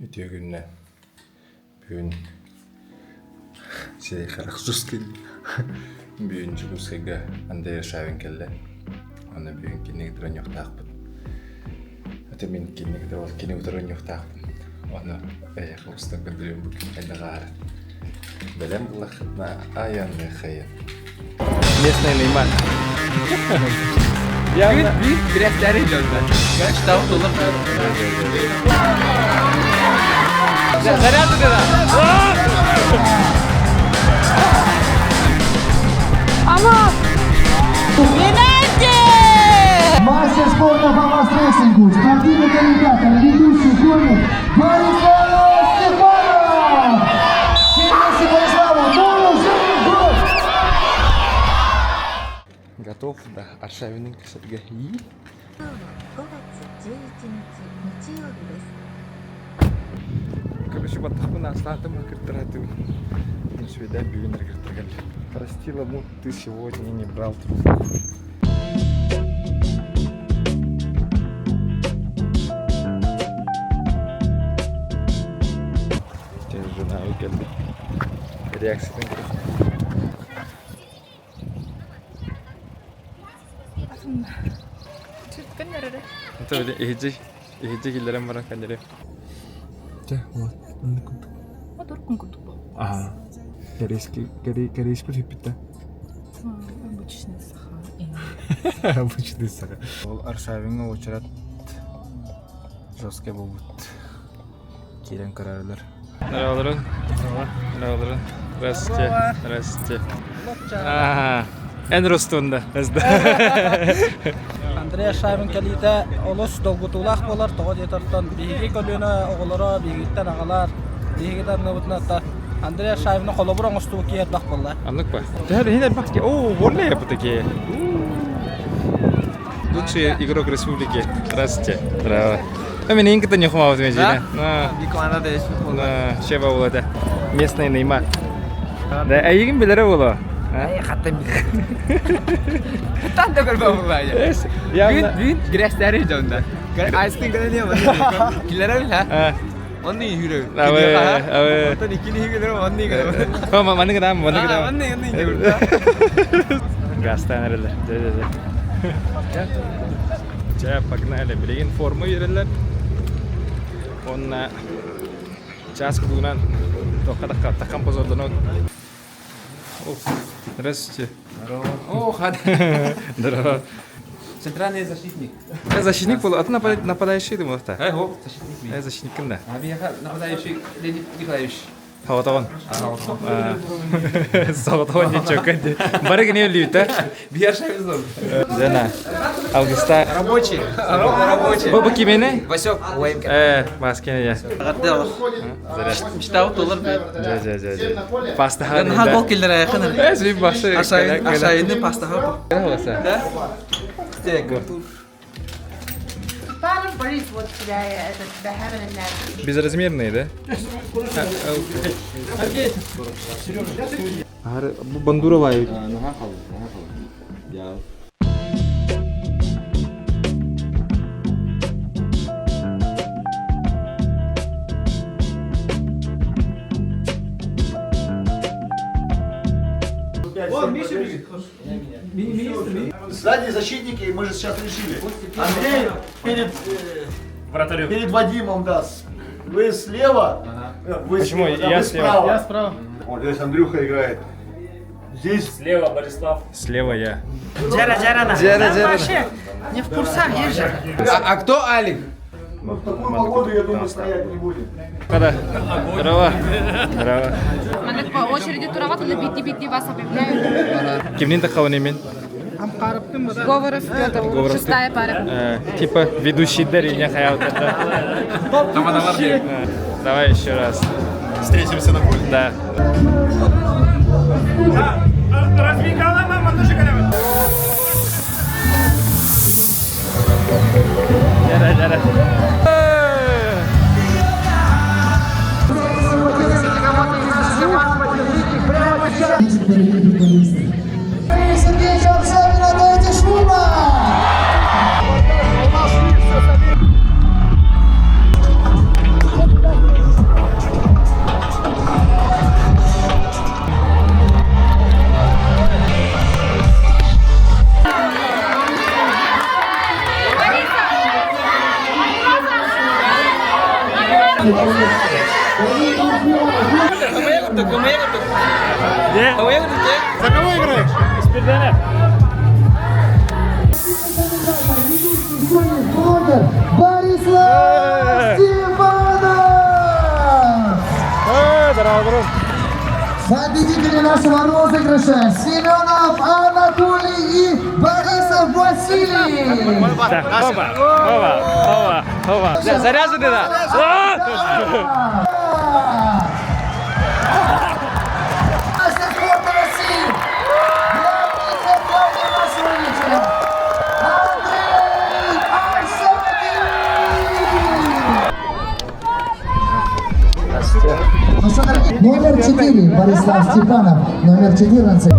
Үтүө күннэн. Бүгүн сирэй харах сус кэллим. Бүгүн Дьокуускайга Андрей Аршавин кэллэ. Аны бүгүн кинини кытары оонньуохтаахпыт. Аты мин кинини кытары ол кини утары оонньуохтаахпын. Оны эйиэхэ устан көрдөрүөм бу күн хайдах ааһарын. Бэлэм буллаххытына айанныаххайын. Местный Неймар. Бүгүн бүгүн күрэхтэри дьонно. Штаб толор. Заряд да. Ама! Геннадий! Мастер спорта по масс-рестлингу, спортивный комментатор, ведущий комик Борислав Степанов! Все вместе Бориславу Мужиков! Готов, да, Аршавинның кесәргә. 5月11日日曜日です。 Короче, баттахпын астаатым кыртыратым. Сүөдэ бүгүн кыртыргал. Прости, Ламут, ты сегодня не брал трубку. Жена кэлбит. Реакциятын көрө. Чүрткөн өрөрө. Это иһиджи иһиджи киллэрэн баран кэллэрим. Чэ, вот, оннук курдук. Отуркун курдук бу. Ага. Корейский, корейский сүппүт Обычный саха. Обычный саха. Ол Аршавиҥҥа уочарат жесткий буолбут. Киирэн көрөрүлэр. Здравствуйте. Здравствуйте. Здравствуйте. Здравствуйте. Ага. Эн Ростунда. Андрей Аршавин кэлиитэ олус долгутуулаах буолар, тоҕо диэтэртэн биһиги көлүөнэ оҕолоро биһигиттэн аҕалар, биһиги таҥныбытына Андрей Аршавины холобур оҥостуу киһи буолла. Аннык ба. Төһө иһин элбэх ки. О, волле бу такие. Лучший игрок республики. Здравствуйте. Здраво. А мен инката не хумав Да? На, шеба буолата. Местный Неймар. Да, эйигин билэрэ буолуо. Хаттан Тан да көрбө булла. Явно. Бүгүн бүгүн күрэхтэри дьонно. Айстын гына не бар. Киллерэ бил Онны юрэ. Абы, абы. Онтон иккини хигелер онны гына. О, маны гына, маны гына. Онны онны гына. Гастан эрэлэр. Дьэ, дьэ, дьэ. Дьэ, погнали. Билигин форма биэрэллэр. Уонна чаас кутугунан тоққа таққа таққан позорданот. Здравствуйте. О, хат. Здорово. Центральный защитник. Я защитник был, а ты нападающий думал, так? Ай, хоп, защитник. Я защитник да. А бияха нападающий Леонид Николаевич. Саҕатаҕын. Саҕатаҕын ничего Бары гыне өлүүтэ. Биер шайбыздан. Жана. Августа. Рабочий. Рабочий. Бу бу кимени? Васек. Уайымка. Маскене я. Заря. Мечтал доллар. Жа жа жа жа. Паста Наха гол киллер аяқын. Сүй башы. Ашайынды пастаға. Да? Павел Борис вот тебя этот the Безразмерные, да? Бу бандура бай. Сзади защитники, мы же сейчас решили. Андрей перед, перед Вадимом, да. Вы слева, вы Почему? слева, да, Я вы слева. справа. Я справа. Вот здесь Андрюха играет. Здесь Слева я. Джера, джера, Джера, джера. Не в курсах, есть же. А кто Алик? ну, в такую погоду, я думаю, стоять не будем. Када. Здорово. Здорово. Маннык по очереди турават, на бити-бити вас объявляют. Кимнин тахауын мен? Говоров Петр, Говоров шестая пара. Типа ведущий не хаял. Давай еще раз. Встретимся на поле. Да. Жара, жара. Сергей Аршавина, дайте шума! За кого играешь? Испирдэнэ. Блогер Борислав Степанов! Здорово, Победители нашего розыгрыша Семенов Анатолий и Борисов Василий! Так, опа, опа, опа, опа. Заряжены, да? Мастер спорта России! Главный хедлайнер нашего вечера Андрей Арсеньев! Ну что, дорогие, номер 4 Борислав Степанов, номер 14.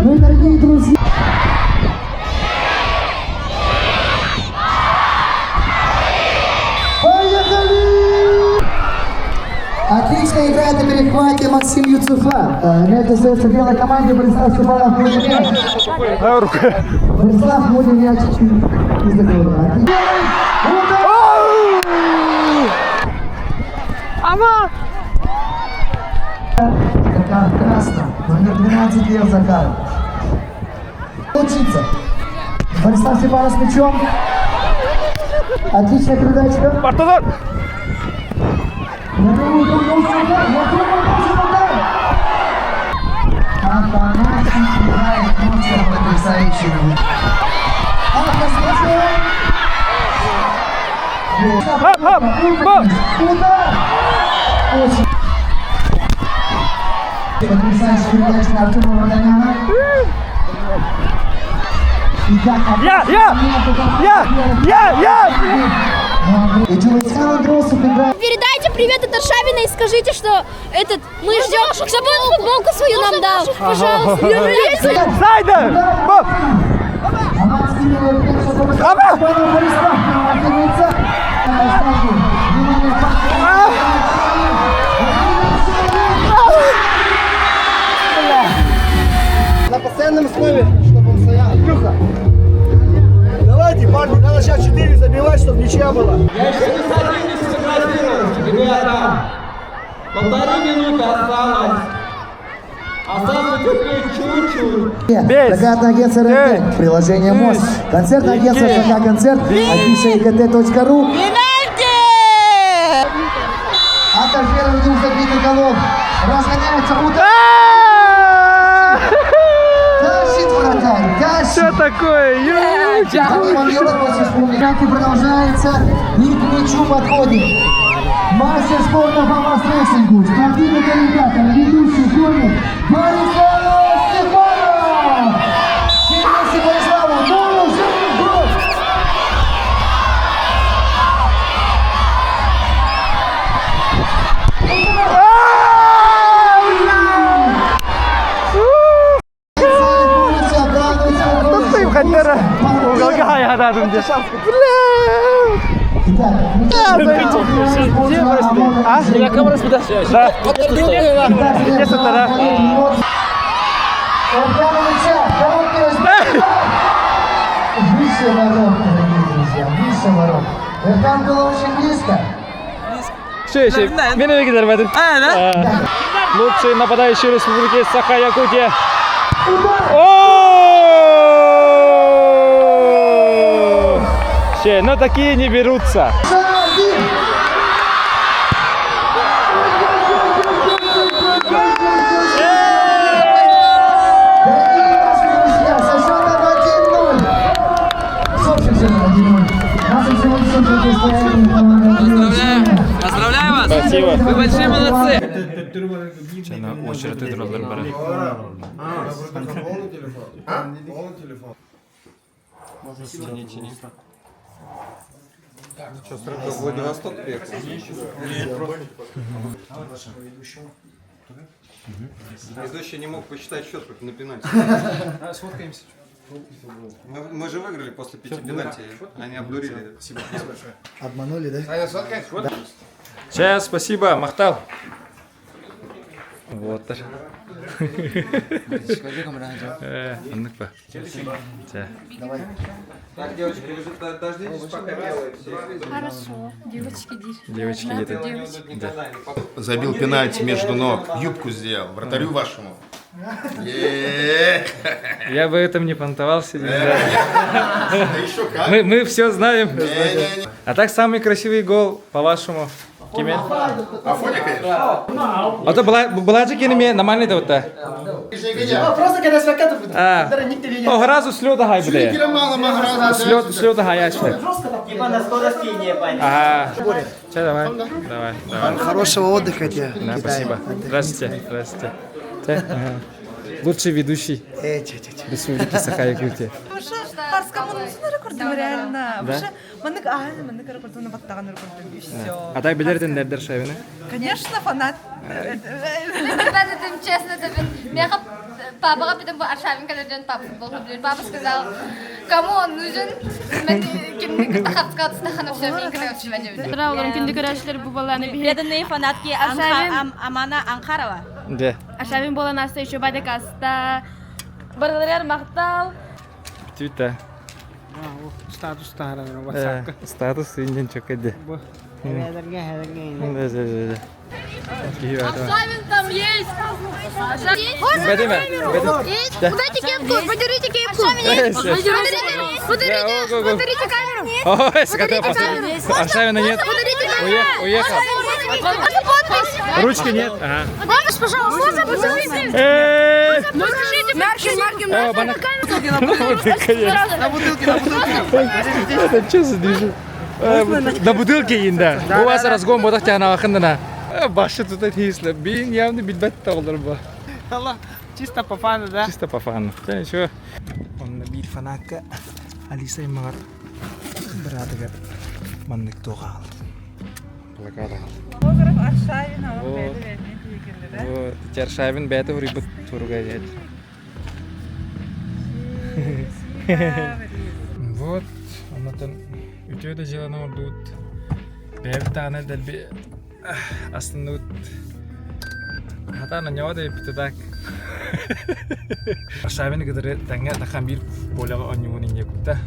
Ну и, дорогие друзья, Поехали! Отлично играет на перехвате Максим Юцефа. Мяч достается белой команде. Борислав Степанов вводит мяч. Борислав вводит мяч из-за гола. Удар! Ама! Игрока в красном. Номер 12 Лев Захаров. Учиться. Борислав Степанов с мячом. Отличная передачка. Бартолор! Я думаю, тут нужен удар. Я думаю, нужен удар. Афанасий играет просто потрясающе. Автор с мячом. Хоп, хоп, хоп! Удар! Очень. Потрясающая передача на Артема Варданяна. Итак, Я, я! Я! Я! Я! И Джулиан Андросов играет. Передайте привет от Аршавина и скажите, что этот мы ждем, чтобы он футболку свою нам дал. Пожалуйста. Зайда! Хоп! Аба! Борислав провоцируется. Внимание, пас. На постоянном основе, чтобы он стоял. Андрюха! Давайте, парни, надо сейчас 4 забивать, чтобы ничья была. Я еще не садитесь фотографировать, ребята. Полторы минуты осталось. Осталось потерпеть чуть-чуть. Прокатное агентство «Рентген», приложение МОЗ, концертное агентство СК «Концерт», афиша ИКТ.ру. Автор первых двух забитых голов. Разгоняется удар. Тащит вратарь, тащит. Что такое? Пенальти продолжается и к мячу подходит. Мастер спорта по мас-рестлингу, спортивный комментатор, ведущий комик Борислав Степанов! Все вместе Бориславу нужен гол! Полностью оправдывается. Хаттера! Уголка я дадым Итак, А? Я камеру сюда. Да. Где сюда? Выше ворот, дорогие друзья, выше ворот. Эркан было очень близко. Все, еще. Меня не Лучший нападающий Республики Саха-Якутия. О! Все, но такие не берутся. Один. Дорогие наши друзья, со счетом 1-0. С общим счетом 1-0. Нашим сегодняшним противостоянием команда Поздравляю. Поздравляю вас. Спасибо. Вы большие молодцы. Очередь бары. Полный телефон? Полный телефон. Тяни, тяни. Что, сразу в Владивосток приехал? Ведущий не мог посчитать счет на пенальти. Сфоткаемся. Мы же выиграли после пяти пенальти. Они обдурили. Обманули, да? Сейчас, спасибо, Махтал. Уолаттар. Оннук ба. Чэ. Так, девочки, вы же дождитесь, пока белые все. Хорошо. Девочки, дир. Девочки где-то. Да. Забил пенальти между ног, юбку сделал, вратарю вашему. Е-е-е. Я бы этом не понтовался. не знаю. Да еще как. Мы, мы все знаем. Не-не-не. А так самый красивый гол, по-вашему, Кимин? Афоня, конечно. А то была, была же кинеме нормальный да вот та. Просто когда свякатов, А. О, сразу слёта хай бля. Мало, мало, Слёт, слёта хай яшли. Типа на скорости не пойми. Ага. Че, давай, давай, давай. Хорошего отдыха тебе. Да, спасибо. Здравствуйте, здравствуйте. Че, ага. Лучший ведущий Э, че, че, че. Республики Саха-Якутия. Реально. Да? А так билердин дердер шайбыны? Конечно, фанат. Ребята, ты честно, это меха папа потом Аршавин, когда Джон папа был, папа сказал, кому он нужен, Преданные фанатки Амана Анхарова. Да. Аршавин была нас еще бадекаста. Барылар мактал. Бүтүтэ. Статус таһаран Статус инден чөкөдө. Да, да, да, да. Аршавин там есть. Бәдеме? Есть? Дайте кепку, подержите кепку. Есть. Подарите, Да, ого, ого. подарите камеру. Ой, скота поставил. Аршавина нет. Подарите Уехал, уехал. Можно подпись? Ручки нет. Ага. Подпись, пожалуйста. Можно подпись? Эй! Маркин, Маркин, О, бана- На бутылке, на бутылке. Это что за движение? На бутылке инда. Бу вас разгон бодак жана акындана. Башы тута тийисле. Бин явно билбет олар бу. Чисто по фану, да? Чисто по фану. Та ничего. Онна биир фанатка Алиса аймаҕар быраатыгар маннык туох аҕалды. Плакат Вот. Вот. Аршавин бәйті урибыт туруга дед. Вот. Оннотон үтүө да дьыаланы оҥордубут. Бэйэбит даҕаны дэлби астынныбыт. Хатаан онньоҕо да эппитэ так. Аршавины кытары тэҥҥэ тахан биир полеҕа оонньуубун инньэ кутта.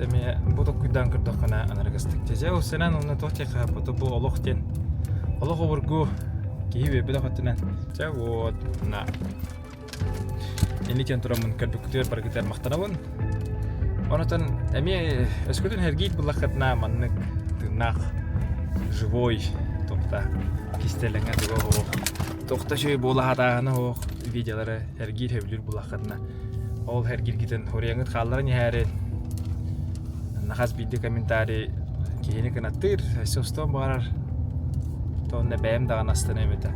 Эмиэ бу толкуйдаан көрдөххүнэ анарыгастык. Дьэ ол сэнэн онно туох диэххэ бу олох диэн. Олох обургу киһи үөрбүт өттүнэн. Чэ вот на Инникин тураммын көрбүккүтүгэр баргытыгар махтанабын. Онотон эмиэ өскөтүн эргиит буллаххытына маннык тыыннаах живой тохта кистэлэҥэ туга оһох тохта үчүгэй буола сатааһына оһох видеолары эргиир сөбүлүүр буллаххытына ол эргииргитин хоруйаҥҥыт хаалларан иһээри нахас биирдэ комментарий киһини кынаттыыр өссө устуон баҕарар то онно бэйэм даҕаны астыныам этэ.